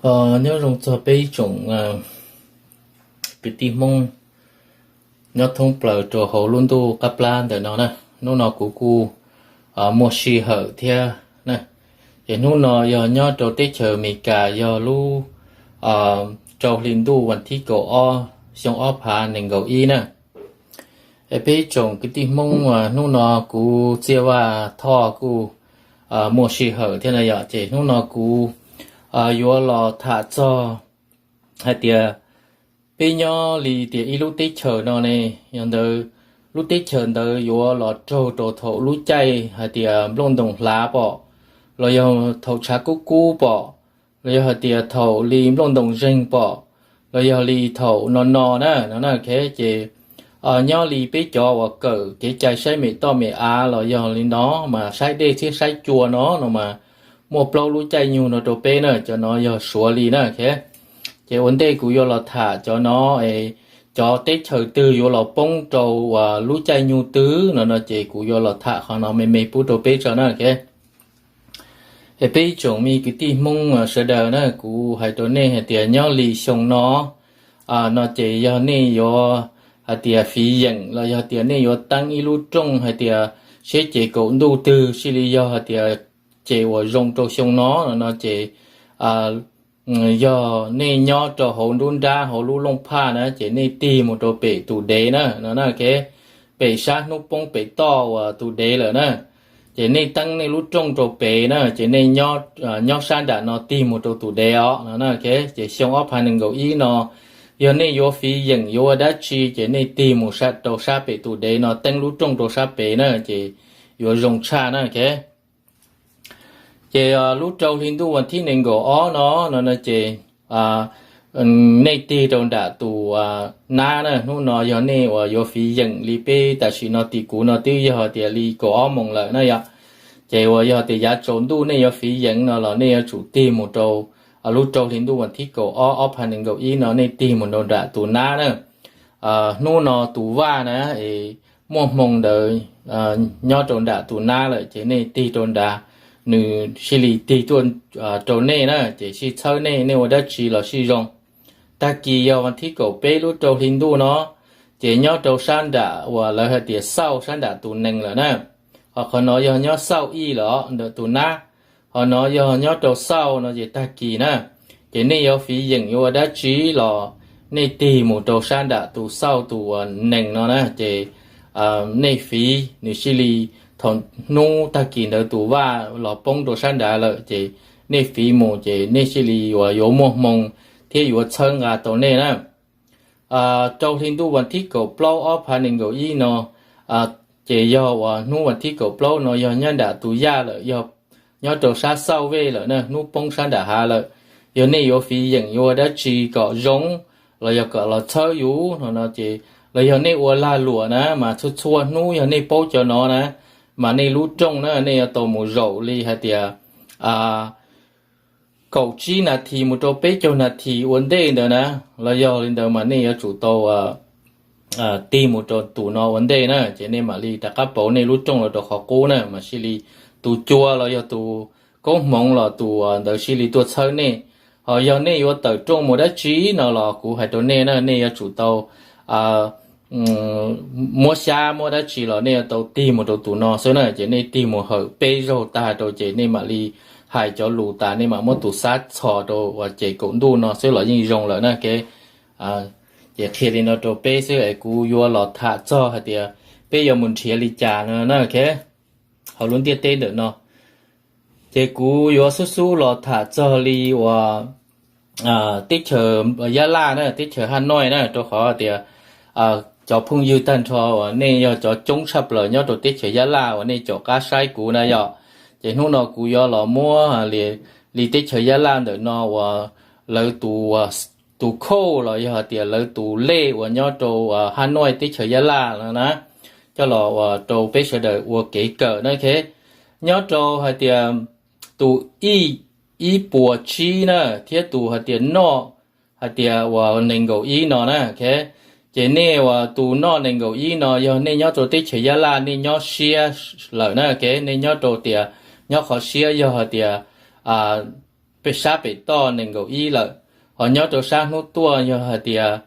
Nyob zoo txog peb ib tsoom kwv tij Hmoob nyob thoob plaws rau hauv lub ntuj qab plab ntawm no na. Hnub no kuv kuj muaj sij hawm thiab na. Ces hnub no yog nyob rau teb chaws Amelikas yog lub rau hli ntuj vas thib kaum ob xyoo ob phav nees nkaum ib na. Es peb ib tsoom kwv tij Hmoob, hnub no kuv Txiaj Vaj Thoj kuj muaj sij hawm thiab na yom, ces hnub no kuv yuav los tham txog hais tias peb nyob li tias ib lub teb chaws no ne, yog ntawd lub teb chaws ntawd yuav los raug rau thaum lub caij hais tias nplooj ntoos hlav pom, los yog thaum tshav kub kub pom, los yog hais tias thaum li nplooj ntoos zeeg pom, los yog li thaum no no na, no na, ok. Ces nyob li peb cov uas kawm kev cai saib mem toj mem av los yog li no mas saib dej thiab saib cua no no mas muaj plaub lub caij nyoog no rau peb na, cov no yog Suav li na, ok. Ces ua ntej kuv yuav los tham cov no, cov teb chaws twg yuav los poob rau uas lub caij nyoog twg no no ces kuv yuav los tham qhov no me me pub rau peb tso na, ok. Es peb ib tsoom me kwv tij Hmoob sawv daws na, kuv hais rau nej hais tias nyob li xyoo no no ces yog nej yuav hais tias fiv yeem los yog tias nej yuav teeb ib lub rooj hais tias seb ces kaum ntuj twg sij li yog hais tias ces uas zoo rau xyoo no no ces yog nej nyob rau hauv nruab nrab hauv lub looj phaj na ces nej tig mus rau pem tus dev na no na, ok. Pem sab hnub poob pem toj uas tus dev lawm na. Ces nej teeb nej lub rooj rau pem na, ces nej nyob sab nram no tig mus rau tus dev os no na, ok. Ces xyoo ob phav nees nkaum ib no yog nej yuav fiv yeem yuav ua dab tsi ces nej tig mus rau sab pem tus dev no teeb lub rooj rau sab pem na ces yuav zoo tshaj na, ok. Ces lub rau hli ntuj vas thib nees nkaum ob no no no ces nej tig rau nram tus nab na, hnub no yog nej uas yuav fiv yeem li peb tam sim no tim kuv no twb yog tias li kaum ob moos lawm na yom. Ces uas yog tias yav tsaus ntuj nej yuav fiv yeem no los nej yuav tsum tig mus rau lub rau hli ntuj vas thib kaum ob ob phav nees nkaum ib no nej tig mus rau nram tus nab na. Hnub no tus vaj na es muaj hmoo ntawd nyob rau nram tus nab lawm ces nej tig rau nrad, nws sij li tig tuaj rau nej na ces sij txhawb nej, nej ua dab tsi los sij zoo. Tag kis yog vas thib kaum peb lub rau hli ntuj no ces nyob rau sab nram uas lawv hais tias xauj sab nram tus nees lawm na. Ho qhov no yog nyob xauj ij lawm ntawm tus nab, ho no yog nyob rau xauj no ces tag kis na. Ces nej yuav fiv yeem yuav ua dab tsi los nej tig mus rau sab nram tus xauj tus uas nees no na ces nej fiv nws sij li thaum hnub tag kis ntawd tus vaj los poob rau sab nrad lawm ces nej fiv mus ces nej sij li uas yuav muaj hmoo thiab yuav txhawb nqa tau nej na. Rau hli ntuj vas thib kaum plaub ob phav nees nkaum ib no ces yog uas hnub vas thib kaum plaub no yog nyob nram tus yaj lawm, yog nyob rau sab xauj vej lawm na, hnub poob sab nram hav lawm. Yog nej yuav fiv yeem yuav ua dab tsi kom zoo los yog kom los txhawb yus no no ces, los yog nej ua lag luam na mas txhua txhua hnub yog nej paub cov no na mas nej lub rooj na nej yuav tau mus zaum li hais tias kaum tsib nas this mus rau peb caug nas this ua ntej ntawd na, los yog li ntawd mas nej yuav tsum tau tig mus rau tus no ua ntej na ces nej mam li rov qab pauv nej lub rooj los rau qhov qub na mas sij li tus cua los yog tus koob hmoov los tus ntawd sij li tuaj txhawb nej. Ho yog nej yuav tawm rooj mus dab tsi no los kuv hais rau nej na nej yuav tsum tau muab xyab muab dab tsi los nej yuav tau tig mus rau tus no xwb na ces nej tig mus hawm peb zaug tag rau ces nej mam li hais cov lus tas nej mam muab tus xab txhos rau uas ces kaum ntuj no xwb los yeej zoo lawm na, ok. Ces qhia li no rau peb xwb es kuv yuav los tham txog hais tias peb yuav mus nrhiav li cas no na, ok. Hauv lub ntiaj teb ntawm no ces kuv yuav xub xub los tham txog li uas teb chaws Yab Laj na, teb chaws Hanoi na, rau qhov tias cov phooj ywg tag nrho uas nej yog cov coob tshaj plaws nyob rau teb chaws Yab Laj uas nej caum qab saib kuv na yom. Ces hnub no kuv yuav los muab li teb chaws Yab Laj ntawm no uas lawv tus, tus khauj los yog hais tias lawv tus lej uas nyob rau Hanoi teb chaws Yab Laj no na, coj los uas rau peb sawv daws ua kev kawm na, ok. Nyob rau hais tias tus ib, ib puas tsib na, thiab tus hais tias noj, hais tias uas nees nkaum ib no na, ok. Ces nej uas tus noj nees nkaum ib no yog nej nyob rau teb chaws Yab Laj nej nyob siab lawm na, ok. Nej nyob rau tias, nyob qhov siab yog hais tias pem sab pem toj nees nkaum ib lawm. Ho nyob rau sab hnub tuaj yog hais tias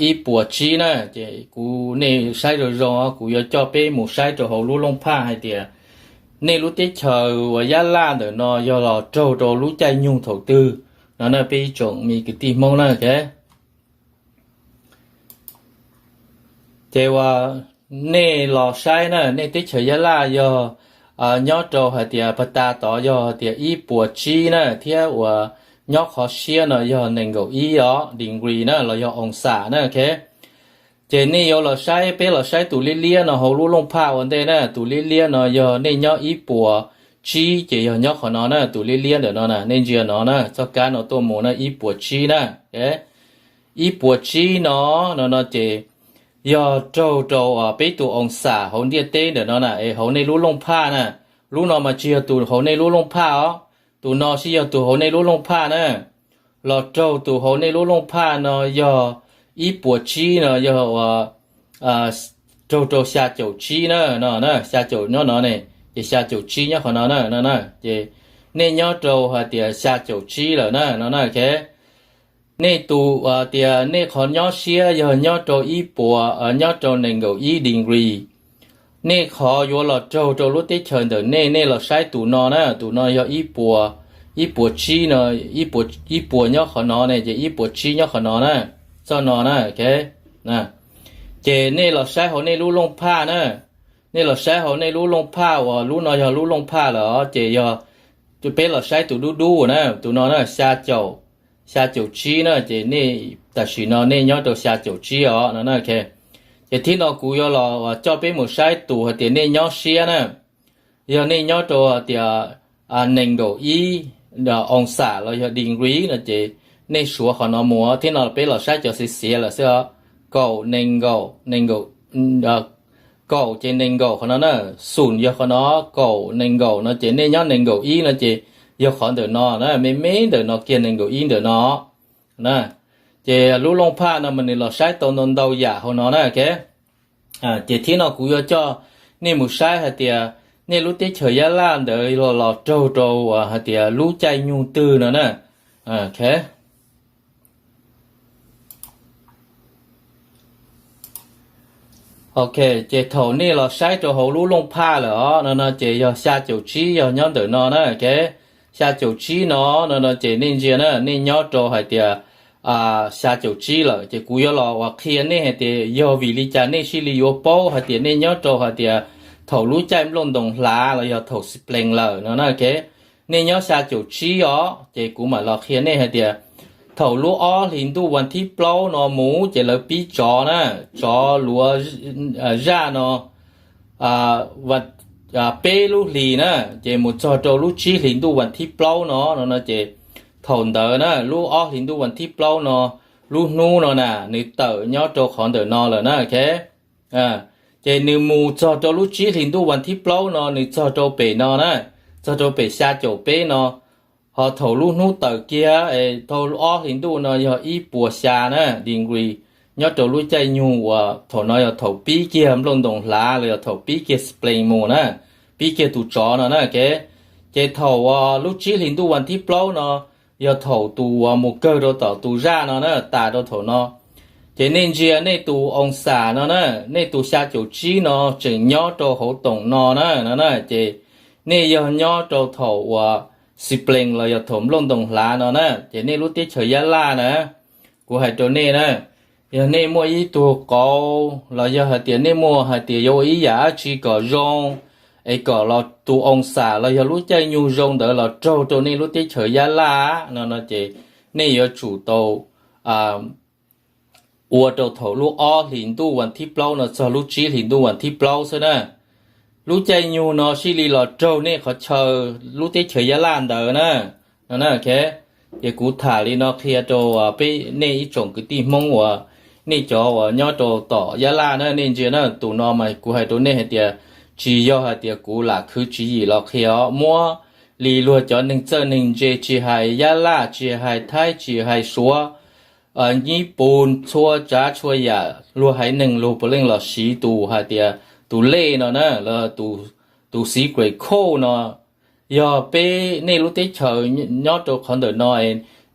ib puas tsib na. Ces kuv, nej saib zoo zoo, kuv yuav coj peb mus saib rau hauv lub looj phaj hais tias nej lub teb chaws uas Yab Laj ntawm no yog los raug rau lub caij nyoog thaum twg no na, peb ib tsoom me kwv tij Hmoob na. Ces uas nej los saib na, nej teb chaws Yab Laj yog nyob rau hais tias pag tas tod yog tias ib puas tsib na, thiab uas nyob qhov siab no yog nees nkaum ib os degree na, los yog oos xam na. Ces nej yuav los saib, peb los saib tus liab liab no hauv lub looj phaj ua ntej na. Tus liab liab no yog nej nyob ib puas tsib, ces yog nyob qhov no na, tus liab liab ntawm no na, nej ntsia no na, txoj kab no tuaj mus na, ib puas tsib na. Ib puas tsib no, no no ces yog raug rau peb tus oos xam hauv ntiaj teb ntawm no na, es hauv nej lub looj phaj na. Lub no mas tsis yog tus hauv nej lub looj phaj os, tus no sib yog tus hauv nej lub looj phaj na. Los raug tus hauv nej lub looj phaj no yog ib puas tsib no yog uas raug rau xya caum tsib na, no na, xya caum nyob no ne, ces xya caum tsib nyob qhov no na, no na. Ces nej nyob rau hais tias xya caum tsib lawm na, no na. Nej tus tias nej qhov nyob siab yog nyob rau ib puas, nyob rau nees nkaum ib degree. Nej qhov yuav los raug rau lub teb chaws ntawm nej, nej los saib tus no na, tus no yog ib puas, ib puas tsib no, ib puas nyob qhov no ne, ces ib puas tsib nyob qhov no na, txoj no na. Ces nej los saib hauv nej lub looj phaj na, nej los saib hauv nej lub looj phaj uas lub no yog lub looj phaj lawm os, ces yog peb los saib tus dub dub na, tus no na, xya caum, xya caum tsib na, ces nej tam sim no nej nyob rau xya caum tsib os, no na. Ces thib no kuv yuav los coj peb mus saib tus hais tias nej nyob siab na, yog nej nyob rau tias nees nkaum ib oos xam los yog degree no ces nej suav qhov no mus. Thib no peb los saib cov xiav xiav lawm xwb os, kaum nees nkaum, nees nkaum, kaum ces nees nkaum qhov no na, xum yog qhov no, kaum nees nkaum no ces nej nyob nees nkaum ib no ces yog qhov ntawm no na, me me ntawm no kiag nees nkaum ib ntawm no na. Ces lub looj phaj no mas nws los saib tau ntau ntau yam hauv no na. Ces thib no kuv yuav coj nej mus saib hais tias nej lub teb chaws Yab Laj ntawd los los raug rau hais tias lub caij nyoog twg no na. Ok, ces thaum nej los saib rau hauv lub looj phaj lawm os, no no ces yog xya caum tsib yog nyob ntawm no na. Xya caum tsib no, no no ces nej ntsia na, nej nyob rau hais tias xya caum tsib lawm, ces kuv yuav los uas qhia nej hais tias yog vim li cas nej thiaj li yuav paub hais tias nej nyob rau hais tias thaum lub caij nplooj ntoos hlav los yog thaum spring lawm no na. Nej nyob xya caum tsib os, ces kuv mam los qhia nej hais tias thaum lub ob hlis ntuj vas thib plaub no mus ces lawv pib tsov na, tsov luav zaj no peb lub hlis na, ces mus txog rau lub tsib hlis ntuj vas thib plaub no, no no ces thaum ntawd na, lub ob hlis ntuj vas thib plaub no, lub hnub no na, nws tawm nyob rau qhov ntawm no lawm na. Ces nws mus txog rau lub tsib hlis ntuj vas thib plaub no, nws txog rau pem no na, txog rau pem xya caum peb no, ho thaum lub hnub tawm kiag, thaum ob hlis ntuj no yog ib puas xya na degree, nyob rau lub caij nyoog uas thaum no yog thaum pib kiag nplooj ntoos hlav los yog thaum pib kiag spring mus na, pib kiag tus tsov no na. Ces thaum lub tsib hlis ntuj vas thib plaub no, yog thaum tus uas mus kawg rau tom tus zaj no na, tas rau thaum no. Ces nej ntsia nej tus oos xam no na, nej tus xya caum tsib no tseem nyob rau hauv toom no na, no na, ces nej yog nyob rau thaum uas spring los yog thaum nplooj ntoos hlav no na, ces nej lub teb chaws Yab Laj na, kuv hais rau nej na, yog nej muaj ib tug qauv los yog hais tias nej muaj hais tias yuav ua ib yam dab tsi kom zoo, es kom los tus oos xam los yog lub caij nyoog zoo ntawd los raug rau nej lub teb chaws Yab Laj no no ces nej yuav tsum tau ua rau thaum lub ob hlis ntuj vas thib plaub no txog lub tsib hlis ntuj vas thib plaub xwb na. Lub caij nyoog no thiaj li los raug nej qhov chaw, lub teb chaws Yab Laj ntawd na. No na, ces kuv tham li no qhia rau peb nej ib tsoom kwv tij Hmoob uas nej cov uas nyob rau tom Yab Laj na, nej ntsia na, tus no mas kuv hais rau nej hais tias tsis yog hais tias kuv lam khwv tswv yim los qhia os, muab li luag cov neeg txawj neeg ntse tsis hais Yab Laj, tsis hais Thaib, tsis hais Suav, Nyij Pooj, txhua tsav txhua yam luag haiv neeg luag puav leej los siv tus hais tias tus lej no na, los tus secret code no, yog peb nej lub teb chaws nyob rau qhov ntawm no,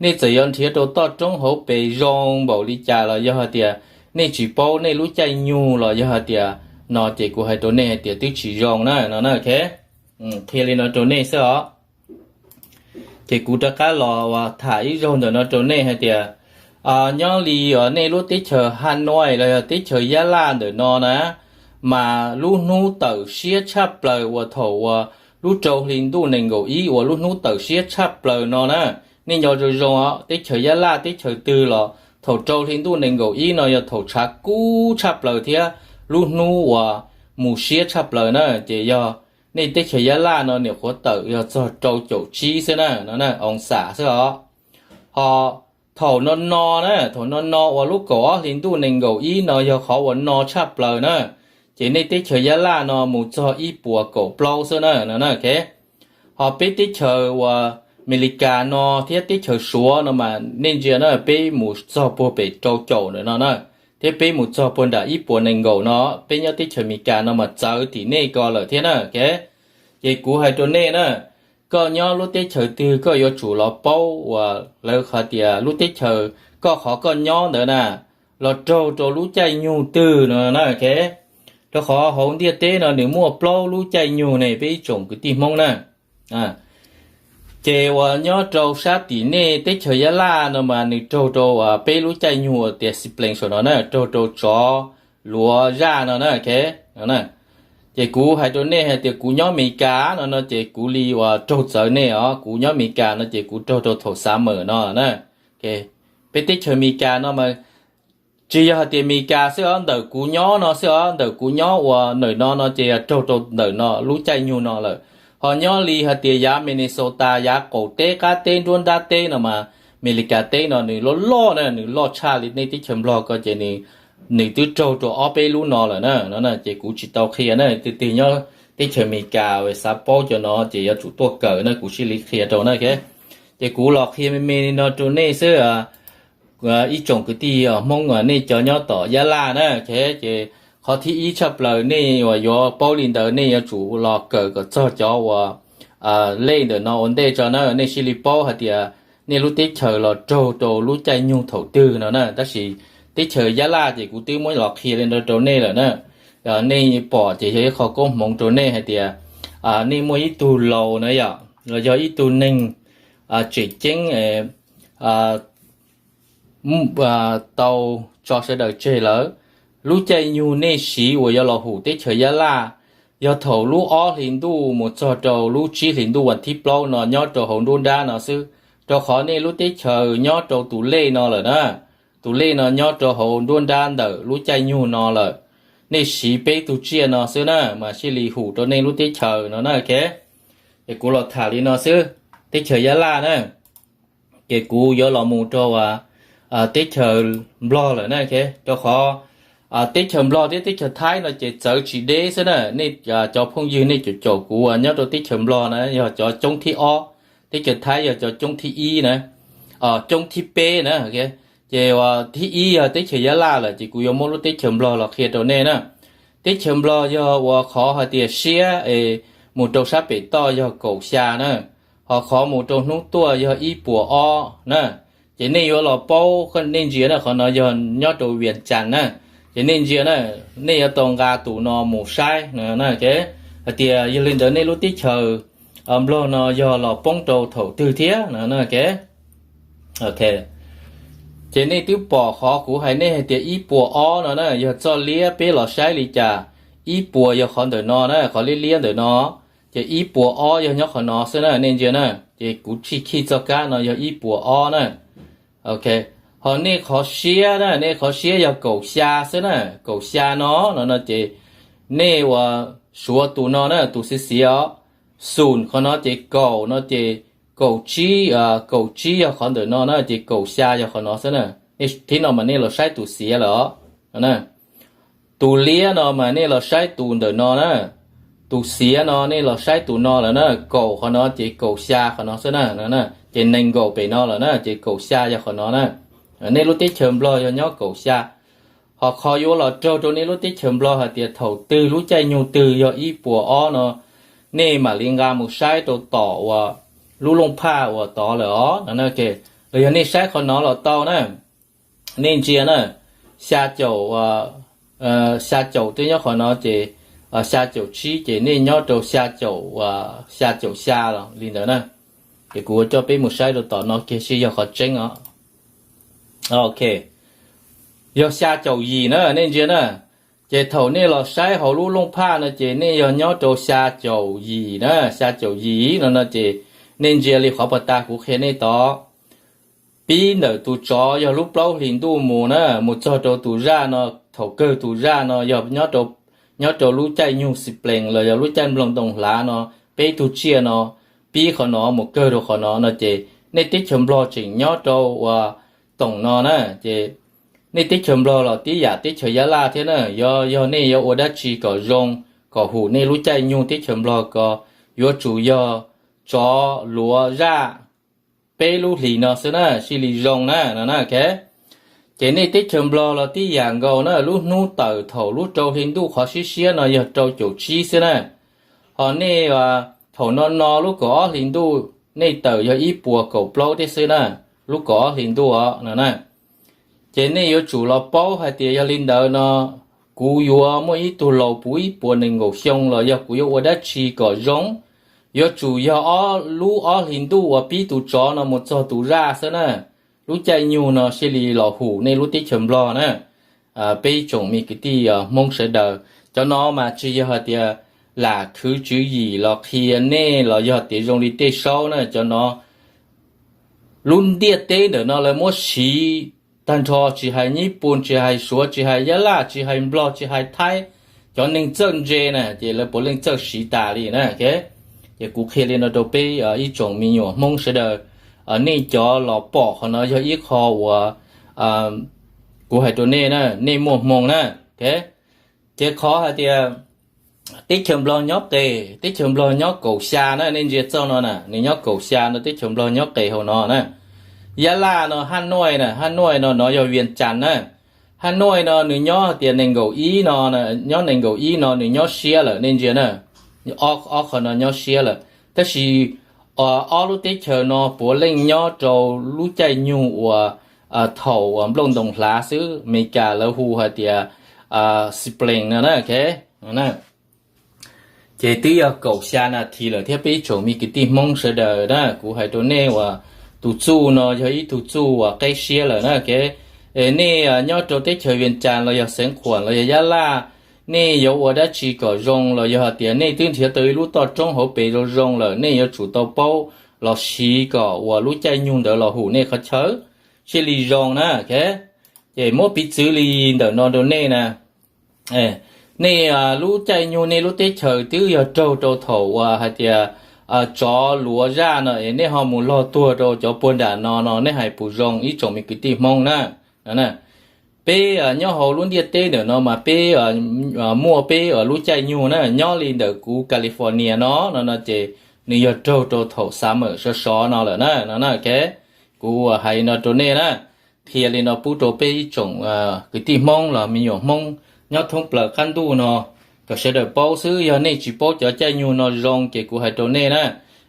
nej txawm yuav nrhiav rau toj roob hauv pes zoo npaum li cas los yog hais tias nej tsis paub nej lub caij nyug los yog hais tias no ces kuv hais rau nej hais tias twb tsis zoo na no na. Qhia li no rau nej xwb os. Ces kuv rov qab los uas tham ib zaug ntawm no rau nej hais tias nyob li uas nej lub teb chaws Hanoi los yog teb chaws Yab Laj ntawm no na, mas lub hnub tawm siab tshaj plaws uas thaum uas lub rau hli ntuj nees nkaum ib uas lub hnub tawm siab tshaj plaws no na. Nej nco zoo zoo os, teb chaws Yab Laj teb chaws twg los thaum rau hli ntuj nees nkaum ib no yog thaum tshav kub tshaj plaws thiab lub hnub uas mus siab tshaj plaws na. Ces yog nej teb chaws Yab Laj no nyuam qhuav tawm yog txog rau caum tsib xwb na, no na, oo xam xwb os. Ho thaum no no na, thaum no no uas lub kaum ob hli ntuj nees nkaum ib no yog qhov uas no tshaj plaws na, ces nej teb chaws Yab Laj no mus txog ib puas kaum plaub xwb na no na. Ho peb teb chaws uas Amelikas no thiab teb chaws Suav no mas nej ntsia na, peb mus txog puag pem rau caum ntawm no na, thiab peb mus txog puag nram ib puas nees nkaum no, peb nyob teb chaws Amelikas no mas txawv tim nej ko lawm thiab na. Ces kuv hais rau nej na, koj nyob lub teb chaws twg koj yuav tsum los paub uas lawv qhov tias lub teb chaws koj qhov koj nyob ntawd na los raug rau lub caij nyug twg no na. Rau qhov hauv ntiaj teb no nws muaj plaub lub caij nyug ne peb ib tsoom kwv tij Hmoob na. Ces uas nyob rau sab tim nej teb chaws Yab Laj no mas nws raug rau uas peb lub caij nyug uas tias xiplees saum no na, raug rau tsov luav zaj no na. Ces kuv hais rau nej hais tias kuv nyob Amelikas no no ces kuv li uas raug txawv nej os, kuv nyob Amelikas no ces kuv raug rau thaum xav mawm no na. Peb teb chaws Amelikas no mas tsis yog hais tias Amelikas xwb os, ntawm kuv nyob no xwb os, ntawm kuv nyob uas ntawm no no ces raug rau ntawm no lub caij nyug no lawm. Ho nyob li hais tias yav Minnesota yav qaum teb qab teb nruab nrab teb no mas Amelikas teb no nws loj loj na, nws loj tshaj li nej teb chaws Nplog ko ces nws twb raug rau ob peb lub no lawm na. Ces kuv tsis tau qhia na, tus twg nyob teb chaws Amelikas xav paub cov no ces yuav tsum tuaj kawm na, kuv thiaj li qhia rau na. Ces kuv los qhia me me li no rau nej xwb. Ib tsoom kwv tij Hmoob nej cov nyob tom Yab Laj na, ces qhov thib ib tshaj plaws nej uas yuav paub li ntawd nej yuav tsum los kawm kom txog cov uas lej ntawm no ua ntej tso na, nej thiaj li paub hais tias nej lub teb chaws los raug rau lub caij nyug thaum twg no na. Tab sis teb chaws Yab Laj ces kuv twb muab los qhia li no rau nej lawm na. Nej pom ces yog ib qho koob hmoov rau nej hais tias nej muaj ib tug laus na yom, los yog ib tug neeg tseem ceeb tau tso sawv daws tseg lawm. Lub caij nyug nej siv uas yuav los hum teb chaws Yab Laj yog thaum lub ob hlis ntuj mus txog rau lub tsib hlis ntuj vas thib plaub no nyob rau hauv nruab nrab no xwb, rau qhov nej lub teb chaws nyob rau tus lej no lawm na. Tus lej no nyob rau hauv nruab nrab ntawm lub caij nyug no lawm. Nej siv peb tug tsiaj no xwb na mas thiaj li hum rau nej lub teb chaws no na. Es kuv los tham li no xwb, teb chaws Yab Laj na, ces kuv yuav los mus rau teb chaws Nplog lawm na. Rau qhov teb chaws Nplog thiab teb chaws Thaib no ces txawv tsis deb xwb na. Nej cov phooj ywg nej caum caum kuv uas nyob rau teb chaws Nplog na yog cov coob thib ob, teb chaws Thaib yog cov coob thib ib na, coob thib peb na. Ces uas thib ib yog teb chaws Yab Laj lawm ces kuv yuav muab lub teb chaws Nplog los qhia rau nej na. Teb chaws Nplog yog uas qhov hais tias siab es mus rau sab pem toj yog kaum xya na, ho qhov mus rau hnub tuaj yog ib puas ob na. Ces nej yuav los paub, nej ntsia na, qhov no yog nyob rau Vias Cas na. Ces nej ntsia na, nej yuav tau nqa tus no mus saib na. Hais tias yog li ntawd nej lub teb chaws Nplog no yog los poob rau thaum twg thiab no. Ces nej twb pom qhov kuv hais nej hais tias ib puas ob no na yog txoj liab, peb los saib li cas, ib puas yog qhov ntawm no na, qhov liab liab ntawm no, ces ib puas ob yog nyob qhov no xwb na, nej ntsia na. Ces kuv tshij khij txoj kab no yog ib puas ob na. Ho nej qhov siab na, nej qhov siab yog kaum xya xwb na, kaum xya no no no ces nej uas suav tus no na, tus xiav xiav os, xum qhov no ces kaum no ces kaum tsib, kaum tsib yog qhov ntawm no na, ces kaum xya yog qhov no xwb na. Thib no mas nej los saib tus xiav lawm os. Tus liab no mas nej los saib tus ntawm no na, tus xiav no nej los saib tus no lawm na, kaum qhov no ces kaum xya qhov no xwb na. Ces nees nkaum pem no lawm na, ces kaum xya yog qhov no na. Nej lub teb chaws Nplog yog nyob kaum xya. Ho qhov yuav los raug rau nej lub teb chaws Nplog hais tias thaum twg lub caij nyoog twg yog ib puas ob no, nej mam li nqa mus saib rau tom uas lub looj phaj uas tod lawm os no. Los yog nej saib qhov no los tau na, nej ntsia na, xya caum, xya caum twb nyob qhov no ces xya caum tsib ces nej nyob rau xya caum, xya caum xya los li ntawd na. Ces kuv ua coj peb mus saib rau tom no kiag seb yog qhov tseeb os. Ok, yog xya caum yim na, nej ntsia na. Ces thaum nej los saib hauv lub looj phaj no ces nej yog nyob rau xya caum yim na, xya caum yim no no ces nej ntsia li qhov pas tas kuv qhia nej tod. Pib ntawm tus tsov yog lub plaub hlis ntuj mus na, mus txog rau tus zaj no, thaum kawg tus zaj no yog nyob rau lub caij nyoog xiplees los yog lub caij nplooj ntoo hlav no, peb tug tsiaj no, pib qhov no mus kawg rau qhov no no ces nej teb chaws Nplog tseem nyob rau uas toom no na. Ces nej teb chaws Nplog los tib yam teb chaws Nyab Laj thiab na, yog, yog nej yuav ua dab tsi kom zoo, kom hum nej lub caij nyoog teb chaws Nplog ko, yuav tsum yog tsov luav zaj peb lub hlis no xwb na, sij li zoo na no na. Ces nej teb chaws Nplog los tib yam nkaus na, lub hnub tawm thaum lub rau hli ntuj qhov siab siab no yog rau caum tsib xwb na. Ho nej thaum no no lub kaum ob hli ntuj nej tawm yog ib puas kaum plaub thiab xwb na, lub kaum ob hli ntuj os no na. Ces nej yuav tsum los paub hais tias yog li ntawd no, kuv yuav muaj ib tug laus puv ib puas nees nkaum xyoo los yog kuv yuav ua dab tsi kom zoo, yuav tsum yog ob lub ob hlis ntuj uas pib tus tsov no mus txog tus zaj xwb na. Lub caij nyoog no sij li los hum nej lub teb chaws Nplog na. Peb ib tsoom me kwv tij Hmoob sawv daws, cov no mas tsis yog hais tias lam khwv tswv yim los qhia nej los yog tias zoo li tej saub na, cov no lub ntiaj teb ntawm no lawv muab siv tag nrho, tsis hais Nyij Pooj, tsis hais Suav, tsis hais Nyab Laj, tsis hais Nplog, tsis hais Thaib, cov neeg txawj ntse na ces lawv puav leej txawj siv tas li na. Ces kuv qhia li no rau peb ib tsoom me nyuam Hmoob sawv daws, nej cov los pom qhov no yog ib qho uas kuv hais rau nej na, nej muaj hmoo na. Ces qhov hais tias teb chaws Nplog nyob qes, teb chaws Nplog nyob kaum xya na, nej ntsia txoj no na, nws nyob kaum xya no, teb chaws Nplog nyob qes hauv no na. Nyab Laj no Haj Nuaj na, Haj Nuaj no no yog Vias Cas na. Haj Nuaj no nws nyob tias nees nkaum ib no, nyob nees nkaum ib no nws nyob siab lawm, nej ntsia na, ob qhov no nyob siab lawm. Tab sis ob lub teb chaws no puav leej nyob rau lub caij nyoog uas thaum uas nplooj ntoo hlav xwb, Amelikas lawv hu hais tias spring no na. Ces twb yog kaum xya nas this lawm thiab peb ib tsoom me kwv tij Hmoob sawv daws na, kuv hais rau nej uas tus txuj no yog ib tug txuj uas qeb siab lawm na. Nej nyob rau teb chaws Vias Cas los yog Xeev Khuam los yog Nyab Laj, nej yuav ua dab tsi kom zoo los yog hais tias nej twb nrhiav tau ib lub toj roob hauv pes zoo zoo lawm, nej yuav tsum tau paub los siv kom uas lub caij nyoog ntawd los hum nej qhov chaw sij li zoo na. Ces muab piv txwv li ntawm no rau nej na. Nej lub caij nyoog nej lub teb chaws twb yog raug rau thaum uas hais tias tsov luav zaj no es nej ho mus log tuag rau cov puag nram no no nej hais puas zoo ib tsoom me kwv tij Hmoob na? Peb nyob hauv lub ntiaj teb ntawm no mas peb muaj peb lub caij nyoog na, nyob li ntawm kuv California no no no ces nws yog raug rau thaum summer sov sov no lawm na no na. Kuv hais no rau nej na, qhia li no pub rau peb ib tsoom kwv tij Hmoob los me nyuam Hmoob nyob thoob plaws qab ntuj no kom sawv daws paub xwb. Yog nej tsis paub cov caij nyoog no zoo ces kuv hais rau nej na,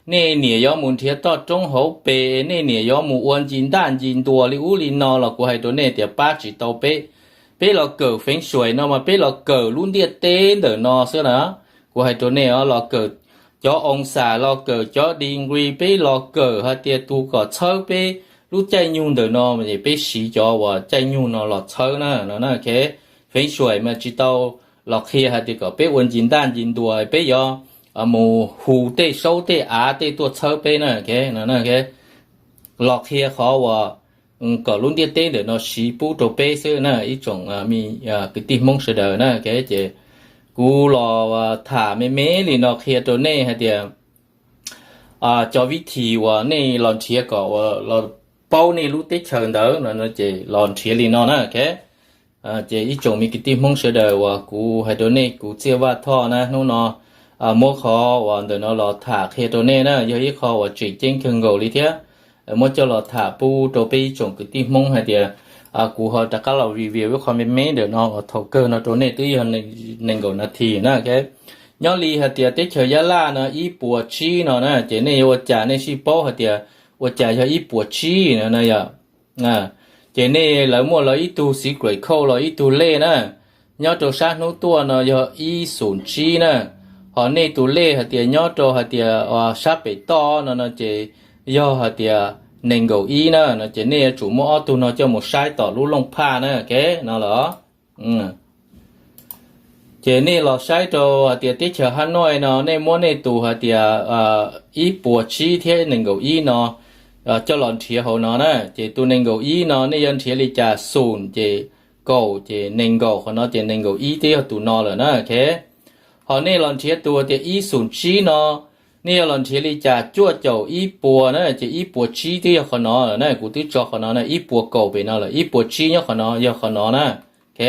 nej niam yuav mus nrhiav toj roob hauv pes, nej niam yuav mus ua ncig ntaj ncig ntuas li ub li no los kuv hais rau nej tias pab tsis tau peb. Peb los kawm feev xyuam no mas peb los kawm lub ntiaj teb ntawm no xwb na. Kuv hais rau nej os, los kawm cov oo xam, los kawm cov degree, peb los kawm hais tias tus kom txhawb peb lub caij nyoog ntawm no, peb siv cov uas caij nyoog no los txhawb na no na. Feev xyuam mas tsis tau los qhia hais tias kom peb ua ncig ntaj ncig ntuas, peb yuav mus hu tej saub tej av tej tuaj txhawb peb na. Los qhia qhov uas kom lub ntiaj teb ntawm no siv pub rau peb xwb na ib tsoom kwv tij Hmoob sawv daws na. Ces kuv los tham me me li no qhia rau nej hais tias cov vib thim uas nej los nrhiav kom los paub nej lub teb chaws ntawd no ces los nrhiav li no na. Ces ib tsoom me kwv tij Hmoob sawv daws uas kuv hais rau nej, kuv Txiaj Vaj Thoj na hnub no muab qhov uas ntawm no los tham qhia rau nej na, yog ib qho uas tseem ceeb kawg nkaus li thiab. Muab coj los tham pub rau peb ib tsoom kwv tij Hmoob hais tias kuv ho rov qab los review ib qho me me ntawm no uas thaum kawg no rau nej twb yog nees nkaum nas this na. Nyob li hais tias teb chaws Yab Laj no ib puas tsib no na, ces nej yuav ua cas nej sib paub hais tias ua cas yog ib puas tsib no na yom? Ces nej lawv muaj lawv ib tug secret code los ib tug lej na, nyob rau sab hnub tuaj no yog ib xum tsib na, ho nej tus lej hais tias nyob rau hais tias sab pem toj no no ces yog hais tias nees nkaum ib na no, ces nej yuav tsum muab ob tug no coj mus saib tom lub looj phaj na, ok no los. Ces nej los saib rau hais tias teb chaws Hanoi no nej muab nej tus hais tias ib puas tsib thiab nees nkaum ib no coj los nrhiav hauv no na, ces tus nees nkaum ib no nej yuav nrhiav li cas, xum ces kaum ces nees nkaum, qhov no ces nees nkaum ib twb yog tus no lawm na, ok. Ho nej los nrhiav tus hais tias ib xum tsib no, nej yuav los nrhiav li cas, cuaj caum ib puas na, ces ib puas tsib twb yog qhov no lawm na, kuv twb tso qhov no na, ib puas kaum pem no lawm, ib puas tsib nyob qhov no, yog qhov no na, ok.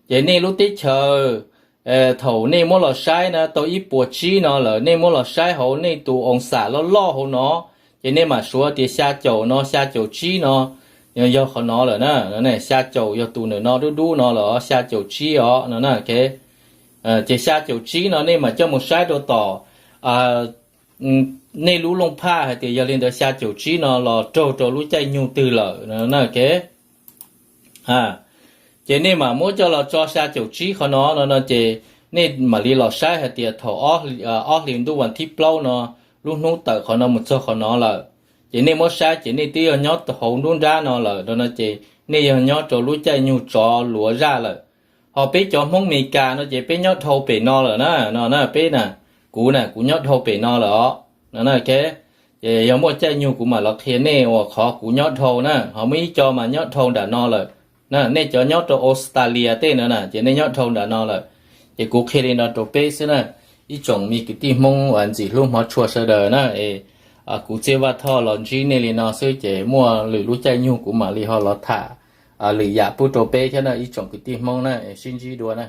Ces nej lub teb chaws thaum nej muab los saib na tau ib puas tsib no lawm, nej muab los saib hauv nej tus oo xam loj loj hauv no, ces nej mam suav tias xya caum no, xya caum tsib no yog qhov no lawm na, xya caum yog tus ntawm no dub dub no lawm, xya caum tsib os no na, ok. Ces xya caum tsib no nej mam coj mus saib rau tom nej lub looj phaj hais tias yog li ntawd xya caum tsib no los raug rau lub caij nyoog twg lawm no na, ok. Ces nej mam muab coj los tso xya caum tsib qhov no no no ces nej mam li los saib hais tias thaum ob hlis ntuj vas thib plaub no, lub hnub tawm qhov no mus txog qhov no lawm, ces nej muab saib ces nej twb yog nyob hauv nruab nrab no lawm no no ces nej yog nyob rau lub caij nyoog tsov luav zaj lawm. Ho peb cov Hmoob Mes Kas no ces peb nyob dhau pem no lawm na, no na peb na, kuv na kuv nyob dhau pem no lawm os no na, ok. Ces yog muaj caij nyoog kuv mam los qhia nej uas qhov kuv nyob dhau na, ho muaj ib co mas nyob dhau nram no lawm na, nej cov nyob rau Australia tej no na ces nej nyob dhau nram no lawm. Ces kuv qhia li no rau peb xwb na, ib tsoom me kwv tij Hmoob uas ntxim hlub hmov tshua sawv daws na, kuv Txiaj Vaj Thoj los ntsib nej li no xwb ces muaj lwm lub caij nyoog kuv mam li ho los tham lwm yam pub rau peb thiab na ib tsoom kwv tij Hmoob na, sib ntsib dua na.